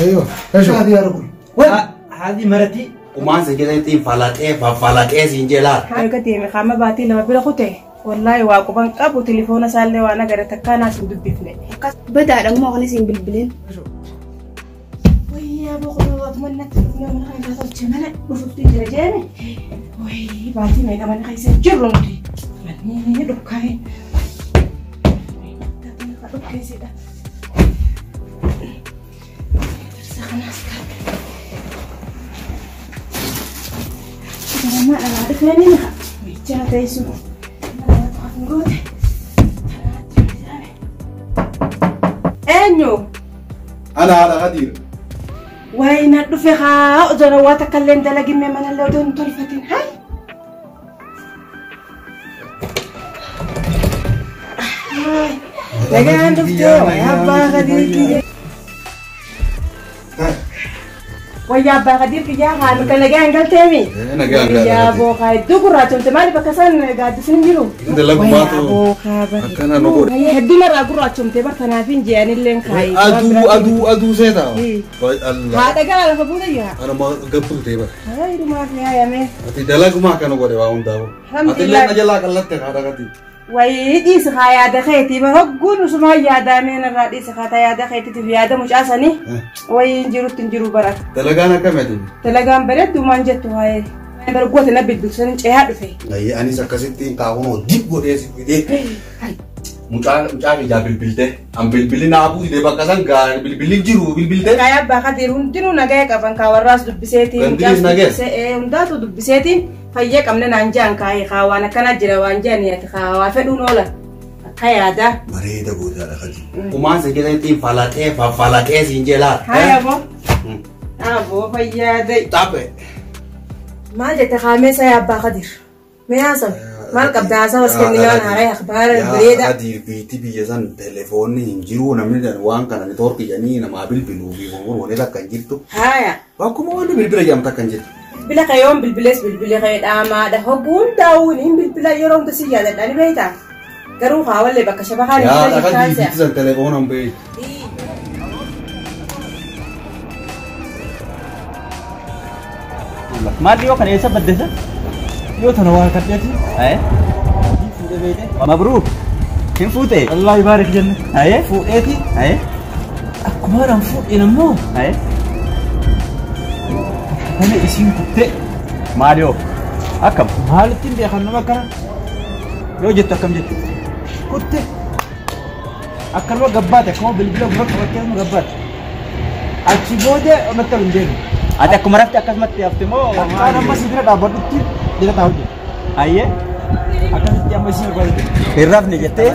ايوه ايش هذه يا رجل؟ وين؟ هذه مرتي وما سجلتي فلاتي فلاتي سنجلال Erga deeme qaama baatii lama bira kute wallaahi waa quban qabu telefoona isaallee waan agare takkaa naas hin dubbifne. Badaadha immoo kan isin bilbileen. Wayyaa boqonnaa manatti dhufnee mana kana keessa tolche mana dhufutti jira jeeme. Wayii baatii meeqa mana keessa jirru nuti. Manni dhukkaa'e. Dhukkeessidha. Darsa kanaas kaa'e. Garamaa dhalaa dhufeenii maka. Wayichaa teessu. Goote. Eenyu? Ana haadha Khadiir. Wayi na dhufe haa odoo waa takka illee hin dalagin mee manallee odoo hin tolfatin haa. Nagaan dhuftee wayi abbaa Khadiir kiyya. Wayyaa abbaa Khadiir kiyyaa haa nuti nagaan galteemi. Nagaan galtee. Wayyaa bookaa hedduu gurraachomte maaliif akka isaan gaaddisni hin jiru? Dalagumaatu akkana nu godhe. Hedduu narraa gurraachomte bar kanaaf hin je'anilleen kaayi. Aduu aduu aduu seeta. Haadha gara lafa buute jira. Ana ma gabbuu ta'e bara. Haa hirumaaf yaayame. Ati dalagumaa akkana godhe waa hundaa'u. Ati illee na jalaa qallatte haadha Khadiir. Wayii dhiisi haa yaada keetii bara hogguun usumaa yaadamee narraa dhiisi haa ta yaada keetiitiif yaada mucaasanii wayii hin jirutti hin jiru bara. Dalagaan akkamitti? Dalagaan bareedduu maan jettu waa'ee. Bargoota na bilbilsan cehaa dhufe. Anis akkasitti kaa'uun dib godhee si fidee mucaa mucaa ijaa bilbilte an bilbilli naa buusite bakka san gaa bilbilli jiru bilbilte. Kaaya abbaa Khadiir hundinuu nagaya qaban kaa warraas dubbiseetiin Gandiris nagaya? dubbisee hundaatu dubbiseetiin fayyaa qabna naan jaan kaayee kaa waan akkana jira waan jaanii ati kaa waa fedhuun oola akka yaadaa. Bareeda gootaadha Khadiir. Kumaan si falaxee faffalaxee siin jeelaa. Haa aboo. Aboo fayyaa da'i. Xaphe. Maal jette kaamee isaa abbaa Khadiir? Mee haasawe? Maal qabda haasawa as kenninaan haaraa akhbaara bareeda. Khadiir biitti biyya san telefoonni hin jiru namni waan kana neetwoorkii jedhanii namaa bilbiluu fi gurguruun akka hin jirtu. Haaya. Akkuma wanni bilbila jedhamtu akka hin jirtu. Bilbila kayoon bilbilees bilbila kee dhaamaadha. Hogguun daawuun hin bilbila yeroo hunda si yaadadha ni beektaa? Garuu haawallee bakka shabakaan hin Yaa jira Khadiir jettaan biitti san telefoona hin beektu. Maal dhiyoo kana eessa baddesa? Yoo tana waa kadheeti. Fuudhee beekte. Mabruuk. Hin fuute? Allah ibaarik jenne. Fuudheeti. Akkuma haadhaan fuudheen ammoo. Kana isiin kuttee. Maal yoo? Akkam? Maalittiin beekan nama akkana? Yoo jettu akkam jettu? Kutte. Akkanuma gabbaate akkuma bilbila gurra qabattee akkuma gabbaate. Achi booda natti ol hin deemu. Ati akkuma rafte akkasumatti hafte moo? Akkaan amma si bira dhaabbadhutti bira taa'u jira. Hayyee. Akkasitti amma isii barbaadde. Hin rafne jettee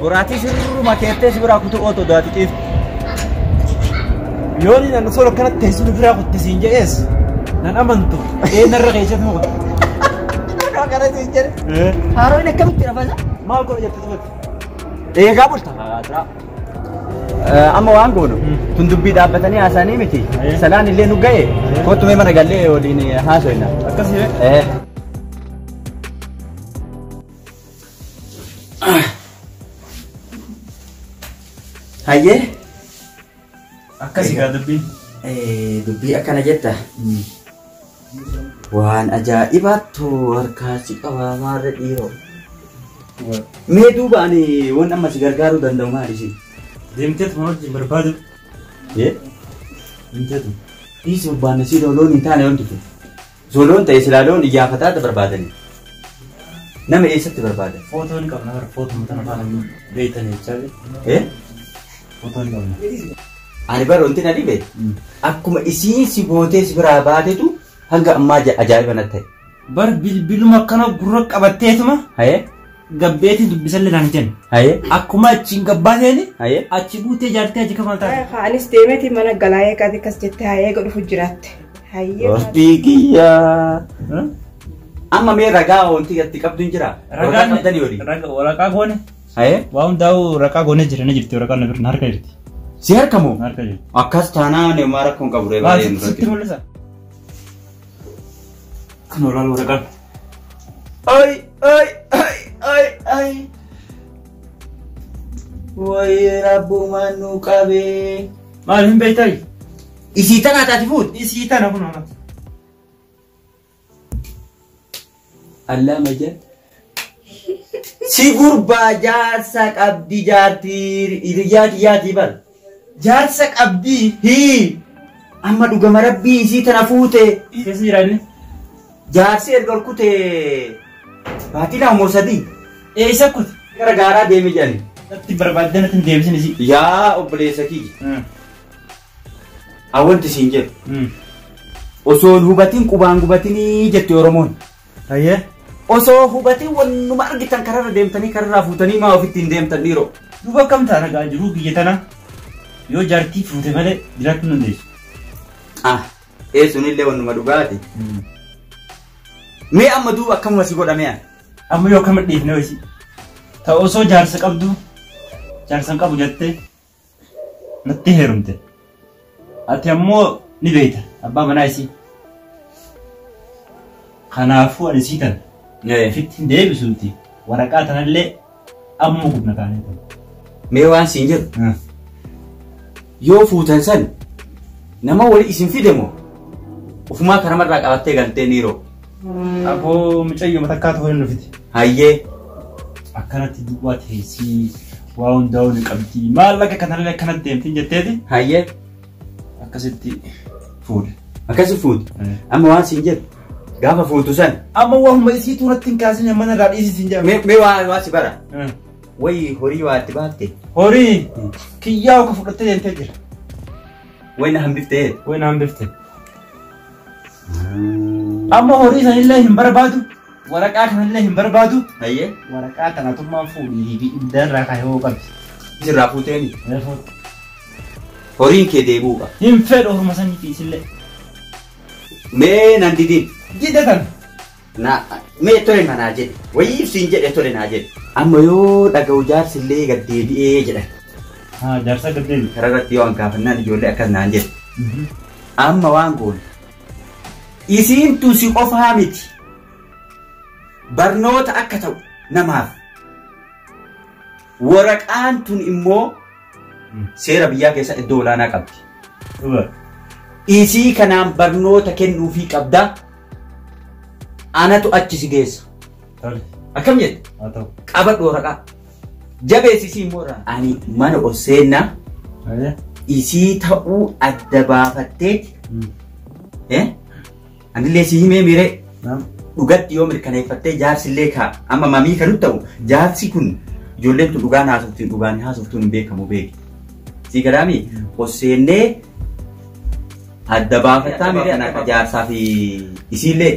boraatii sirruma keettee si biraa kutuu ootoo daati ciiftu. Yoo inni nan osoo akkanatti teessuma biraa kutte siin jedhees nan amantu. Ee narra keessatti ma kutte. Akkana siin jedhe. Haaroon akkamitti rafasa? Maal godha jettee tufatti? Eegaa bulta. Amma waan goonu tun dubbii dhaabbatanii haasa'anii miti. Salaan illee nu ga'e kottu mee mana gallee waliin haasofna. Akkasii Hayyee. Akkasii gaa dubbiin. Dubbii akkana jetta. Waan ajaa'ibaattu harkaa si qabaa maarra dhiiroo. Mee duuba ani waan amma si gargaaruu danda'u maali isin? Deemteetu mana wajjin barbaadu. Deemteetu. Dhiisi obbaanne si loon hin taane wanti kun. Zoloon ta'e silaa loon iyyaafataa barbaadani. Nama eessatti barbaadan? Footoo ni qabna bara footoo tana faana beeytanii jechaa. Footoo ni qabna. Ani bara wanti na dhibe akkuma isiin si gootee si biraa baatetu hanga ammaa ajaa'iba natti ta'e. Bar bilbiluma akkana gurra qabatteetuma. Gabbeetiin dubbisallee naan jenne. Akkuma achiin gabbaateeni. Achi buutee jaartee achi kamal taate. Anis deemeeti mana galaa eegaati akkas jettee haa eega dhufu jiraatte. Hayyee. Rabbii kiyyaa. Amma mee ragaa wanti itti qabdu hin jiraa? Ragaan qabdanii olii. Waraqaa goone. Waa hundaa'u raqaa goone jira ni jirti waraqaan na bira harka jirti. Si harkamoo? Harka jirti. Akkas taanaan homaa rakkoon qabu ree baay'ee nu Sitti mul'isa. Kan olaal waraqaan. Ay ay Ay. Wayi rabbumaan nu qabee. Maal hin beektai? Isii tana taati fuute? Isii tana kun ammas. Allah majal. Si gurbaa jaarsa qabdi jaartii hiriyaa kiyyaatii bara. Jaarsa qabdii? Hii. Amma dhugama rabbii isii tana fuute. Keessa jira inni? Jaarsi erga ol kute baatii 2 moo 3. Eessa kute? Gara gaaraa deeme jedhani. Natti barbaaddee natti hin deebisin isii. Yaa obboleessa kiyya. Wanti siin jedhu. Osoo hin hubatin qubaan gubatinii jette Oromoon. Hayyee. Osoo hubatin wannuma argitan kararra deemtanii kararraa fuutanii maa ofitti hin deemtan dhiiroo. Duuba akkam ta'a nagaa jiruu biyya tana yoo jaartii fuute malee jiraachuu hin dandeessu. Ah, eessunillee wannuma dhugaati. Mee amma duuba akkamuma si godhame yaa? Amma yoo akkama dhiifne ho'i. Ta osoo jaarsa qabdu jaarsa hin qabu jettee natti heerumte. Ati ammoo ni beekta abbaa manaa isii. Kanaafuu ani sii tana. Ofitti hin deebisuuti. Waraqaa tanallee amma gubna kaanee tana. Mee waan siin jedhu. Yoo fuutan san nama wali isin fide moo ofumaa karamarraa qabattee galtee niiroo? Aboo mucayyoo matakkaa ta'uu hin dhufite. Hayyee. Akkanatti duwwaa teessii waa hundaa'uu ni qabdi. Maallaqa kanallee akkanatti deemtiin jetteeti. Hayyee. Akkasitti fuudhe. Akkasi fuute. Amma waan siin jedhu gaafa fuutu san. Amma waanuma isiituu natti hin kaasin mana irraa dhiisisi hin jedhamu. Mee waa si bara. Wayi horii waa itti baatte. Horii kiyyaa akka fudhattee deemtee jira. Wayi na hambiftee. Wayi na hambiftee. Amma horii sanillee hin barbaadu. Waraqaa kanallee hin barbaadu. Hayyee. Waraqaa kana tummaan fuudhii fi ibidda irraa kaayoo qabdi. Sirraa fuuteeni. Horiin kee deebi'uu qaba. Hin fedhu horma sanii fi isillee. Mee nan didin. Dida tan. Na mee tole manaa jedhe. Wayii ibsiin jedhe tole naa jedhe. Amma yoo dhaga'u jaarsillee gad deebi'ee jedhan. Haa jaarsa gad deebi'e. Karaa irratti yoo hangaafannaan ijoollee akkas naan jedhe. Amma waan goone. Isiin tun si qofaa miti. Barnoota akka ta'u namaaf. Waraqaan tun immoo seera biyyaa keessa iddoo olaanaa qabdi. Isii kanaan barnoota kennuufii qabda. Anatu achi si geessa. Akkam jette? Qabadhu waraqaa. Jabeessisii immoo irraa. Ani mana ol seennaa isii ta'uu adda baafatteeti. Anillee si himee miiree. Dhugatti yoo mirkaneeffattee jaarsillee kaa amma mamii kan ta'u jaarsi kun ijoolleen tun dhugaan haasoftuun dhugaan haasoftuun hin beekamu beeki. Si gadaami ol seennee adda baafattaa miiree ana akka jaarsaa fi isiillee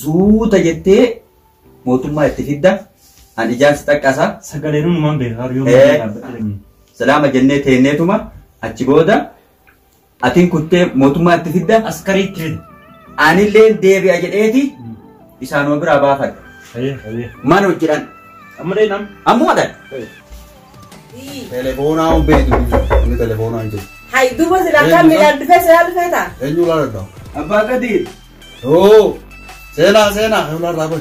suuta jettee mootummaa itti fidda an ijaan si xaqqasa. Sagaleen uumamaan beekaa yoo dhaabbate. Salaama jennee teenneetuma achi booda atiin kuttee mootummaa itti fidda. Askarii itti fidda. Anillee deebi'a jedheeti isaanuma biraa baafadha. Mana hojjedhan. Amma dheedhan. Ammoo dhan. Telefoonaa hin beektu inni telefoonaa hin jiru. Hay duuba silaa kan miilaan dhufee silaa dhufee ta'a. Eenyu laaladha? Abbaa Gadiir. Oo seenaa seenaa eenyu laaladha bar.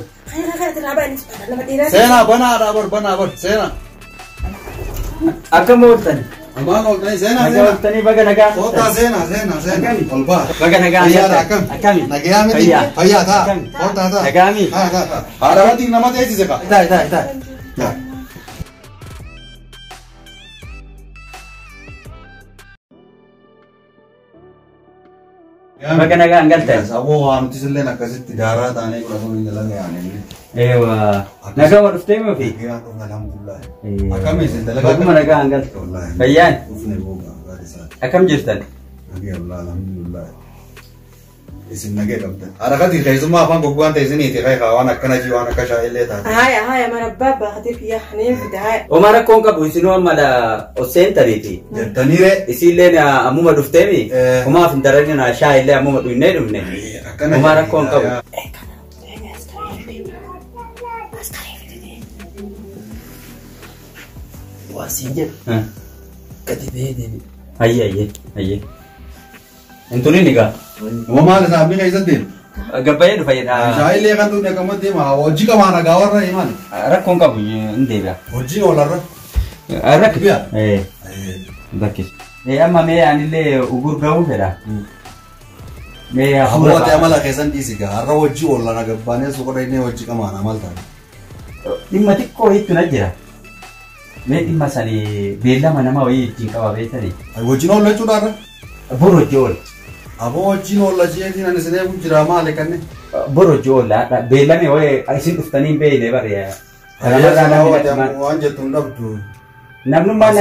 Seenaa banaadha bar banaa bar seenaa. Akkam ooltan? Amaan ooltanii seenaa Nagaa seenaa. ooltanii baga nagaa. Kootaa seenaa seenaa seenaa. Ol ba'a. Baga nagaa. Fayyaadha akkam? Akkami? Nagayaa miti? Fayyaa. Fayyaa ta'a. Akkami? Kootaa ta'a. Nagaami? Ta'a ta'a ta'a. Haadha watii nama teessise ka. Ta'i ta'i ta'i. Baga nagaan galtan. Saboo waa nuti silleen akkasitti daaraa taanee godhatanii dalagaa yaanee. Eewa. Nagaa waa dhuftee moo fi? Nagaa dhufne alhamdulillah. Akkami isin dalagaa? Baguma nagaan galte. Wallaahi. Fayyaan? Dhufne booga gaarii isaati. Akkam jirtan? Nagaa wallaahi alhamdulillah. Isin nagaa qabdan. Harakati keessummaa afaan goggogaan ta'e isiniiti ka'e waan akkana ji waan akka shaayillee taate. Haya haya mana abbaa baatee kiyya niin fida haya. Homaa rakkoon qabu isinuu amma ol seentaniiti. Jettaniire. Isiilleen ammuma dhufteemi. Homaaf hin daranina shaayillee ammuma dhugnee dhufne. Homaa rakkoon qabu. Waa siin jedhu. Gadi ba'ee deebi'e. Hayyee hayyee hayyee. Intunin egaa. Uma maal isaa abni keessa deemu? Gabbayee dhufa jedha. Shaayillee kan dhugne akkamatti deema. Hojii qabaana gaawarra himan. Rakkoon qabu hin deebi'a. Hojii oolarra. Rakki. Bakkis. Amma mee anillee ugur ga'uu fedha. Mee hafuura. Abbooti amala keessan dhiisi gaa. Har'a hojii oolarra gabbaanee suuqa inni hojii qabaana amal ta'a. Dhimma xiqqoo hiittu na jira. Mee dhimma sanii beellama nama wayii ittiin qaba beektanii. Hojiin oolla jechuudha har'a. Bor hojii oola. Aboo hojiin oolla jeetiin ani isin eegu jira maali kanne. Bor hojii oola beellame wayii isin dhuftanii hin beekne bare. Waan jettu hin dhabdu. Namnummaa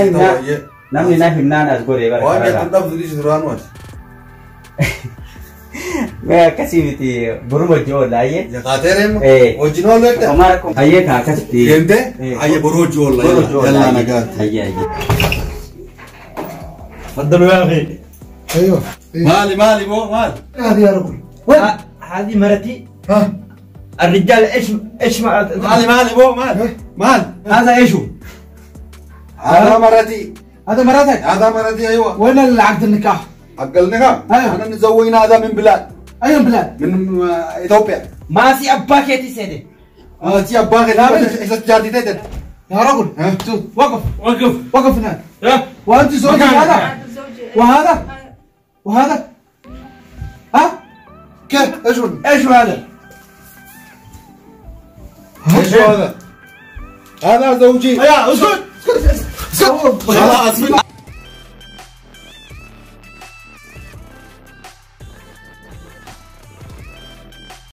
namni na himnaan as godhee bara. Waan jettu hin dhabdu dhiisi duraan waati. Mee akkasii miti boruma hojii oolla ayyee. Yakaateereen hojiin oolla jettee. Ayyee kan akkasitti. Deemtee ayyee boru hojii oolla. Yallaa nagaatti. Ayyee ayyee. تفضلوا يا اخي. ايوه مالي مالي بو مالي. هذه يا رجل وين؟ هذه مرتي. ها الرجال ايش ايش مالي مالي بو مالي مال هذا ايش هو؟ هذا مرتي. هذا مرتك؟ هذا مرتي ايوه. وين العقد النكاح؟ حق النكاح؟ ايوه احنا نزوجنا هذا من بلاد. اي بلاد؟ من اثيوبيا. ما في اباك يا سيدي. ما في اباك اذا تجارتي يا رجل وقف وقف وقف هناك. وانت زوجك هذا وهذا وهذا ها كيف ايش هو ايش هو هذا؟ ايش هو هذا؟ هذا زوجي. يا اسكت اسكت اسكت.